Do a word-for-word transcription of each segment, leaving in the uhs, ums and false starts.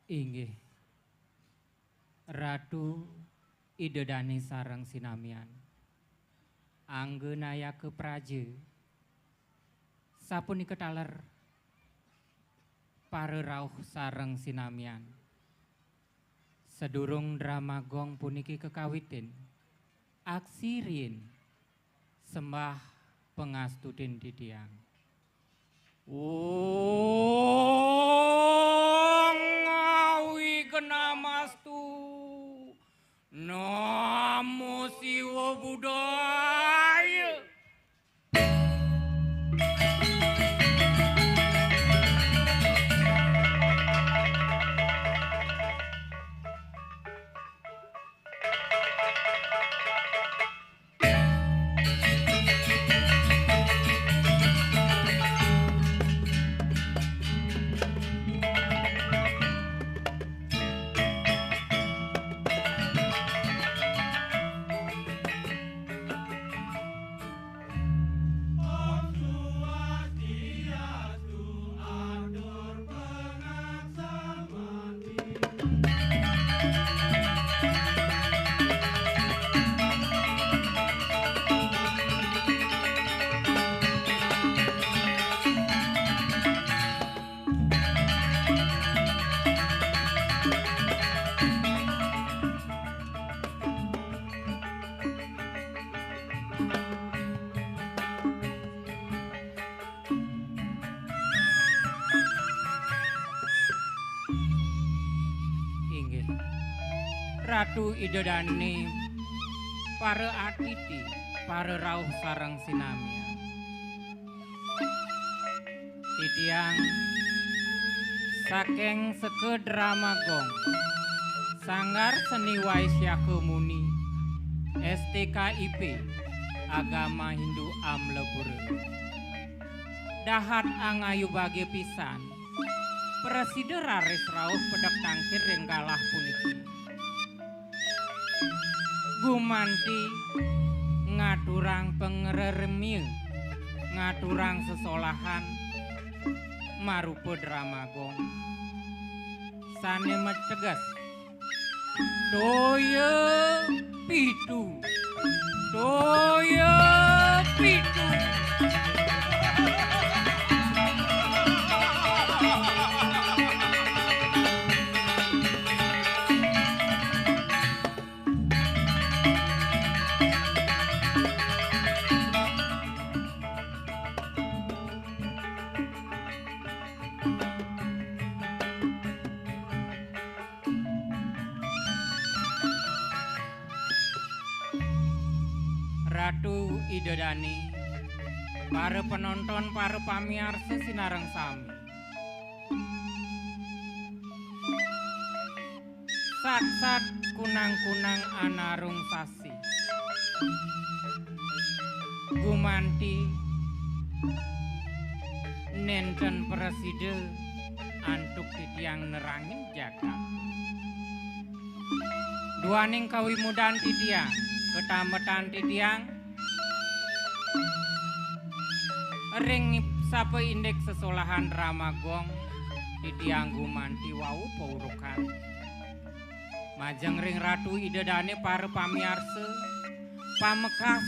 Inggih, Ratu Ida Dane sareng sinamian. Anggenayaka praja, sapunika taler para rauh sareng sinamian. Sadurung drama gong puniki kakawitin, aksi riin sembah pangastutin titiang. Om Awighnamastu. Namo Siwa Budaya. Inggih. Ratu Ida Dane, para atiti, para rauh sareng sinamian. Titiang saking Seka Drama Gong, Sanggar Seni Waisyaka Muni, S T K I P, Agama Hindu Amlepura. Dahat angayu bagia pisan, prasida raris rauh pedek tangkir ring galah puniki. Gumanti ngaturang pangreremia, ngaturang sesolahan marupa drama gong. Sane mateges, toya pitu. Toya pitu. Ida dane, para penonton, para pamiarsa sinareng sami. Saksat kunang-kunang anarung sasi. Gumanti nenten prasida antuk titiang nerangin jagat. Duaning kawimudan titiang, katametan titiang, ring sapa indik sesolahan Drama Gong, titiang gumanti wau paurukan. Majeng ring Ratu Ida dane para pamiarsa, pamekas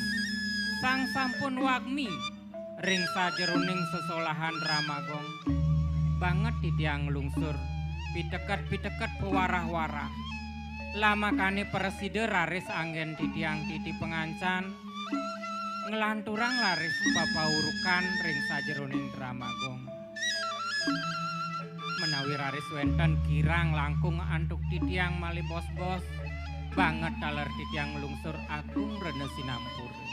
sang sampun wagmi ring sajeroning sesolahan Drama Gong, banget titiang nglungsur piteket-piteket pawarah-warah. Lamakane prasida raris anggen titiang titi pangancan nglanturang raris papaurukan ring sajeroning Drama Gong. Menawi raris wenten kirang langkung antuk titiang malih bos-bos, banget taler titiang nglungsur agung rena sinampura.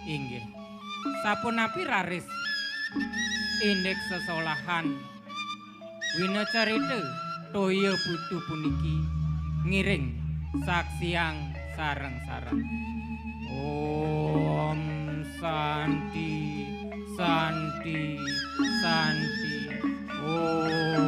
Inggih. Sapunapi raris indik sesolahan winacarita toya putu puniki, ngiring saksiang sareng-sareng. Om Santi, Santi, Santi. Om